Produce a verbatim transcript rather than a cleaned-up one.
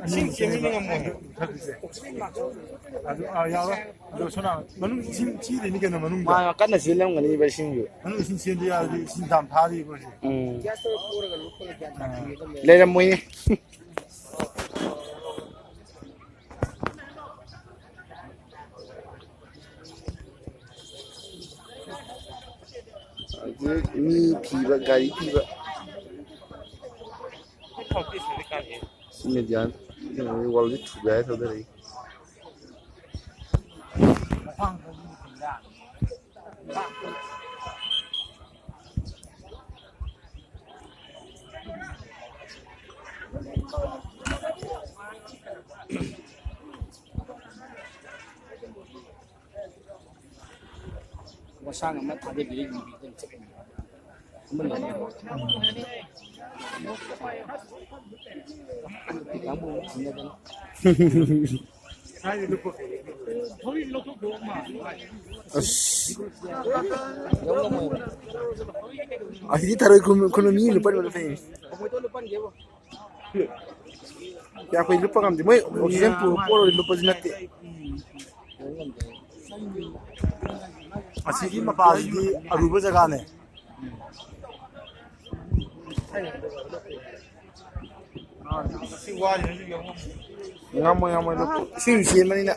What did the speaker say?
ꯏꯁꯤꯡ ꯆꯦꯟꯕꯗꯤ ꯉꯝꯃꯣꯏ꯫ ꯑꯗꯨ, ꯑꯥ, ꯌꯥꯔꯣꯏ꯫ ꯑꯗꯣ ꯁꯣꯝ ꯅꯥꯀꯟ ꯃꯅꯨꯡ ꯏꯁꯤꯡ ꯆꯦꯜꯂꯤꯅꯤ ꯀꯩꯅꯣ ꯃꯅꯨꯡꯗ꯫ ꯃꯥ ꯀꯟꯅ ꯆꯦꯜꯂꯝꯒꯅꯤꯕ ꯏꯁꯤꯡꯁꯨ꯫ ꯃꯅꯨꯡ ꯏꯁꯤꯡ ꯆꯦꯟꯕ ꯌꯥꯔꯗꯤ ꯏꯁꯤꯡ ꯗꯥꯝ ꯊꯥꯔꯤꯕ ꯍꯧꯖꯤꯛ꯫ ꯎꯝ꯫ ꯑꯥ꯫ ꯂꯩꯔꯝꯃꯣꯏꯅꯦ꯫ ꯍꯧꯖꯤꯛ ꯃꯤ ꯊꯤꯕ, ꯒꯥꯔꯤ ꯊꯤꯕ꯫ ꯏꯟꯗꯤꯌꯥꯟ ꯋꯥꯔꯜꯒꯤ ꯊꯨꯒꯥꯏ ꯊꯧꯗꯔꯛꯏ꯫ ꯋꯥꯁꯥꯡ ꯑꯃ ꯊꯥꯗꯕꯤꯔ ꯌꯦꯡꯕꯤꯗꯅ ꯆꯠꯀꯅꯤ꯫ ꯑꯃ ꯂꯩꯔꯦ꯫ ꯀꯥꯡꯕꯨ ꯑꯃ ꯊꯝꯅꯗꯅ꯫ ꯑꯁ꯫ ꯑꯁꯤꯗꯤ ꯊꯔꯣꯏ ꯈꯨꯟ-, ꯈꯨꯟꯕ ꯃꯤ ꯂꯨꯄꯥ ꯂꯨꯄꯥ ꯐꯩ꯫ ꯀꯌꯥ ꯀꯨꯏ ꯂꯨꯞꯄ ꯉꯝꯗꯦ꯫ ꯃꯣꯏ oxygen ꯄꯨ-, ꯄꯣꯔꯣꯏ ꯂꯨꯞꯄꯁꯨ ꯅꯠꯇꯦ꯫ ꯑꯁꯤꯒꯤ ꯃꯄꯥꯁꯤꯗꯤ ꯑꯔꯨꯕ ꯖꯒꯥꯅꯦ꯫ ꯉꯝꯃꯣꯏ, ꯉꯝꯃꯣꯏ, ꯂꯨꯞꯄ꯫ ꯏꯁꯤꯡ ꯆꯦꯟꯕꯅꯤꯅ꯫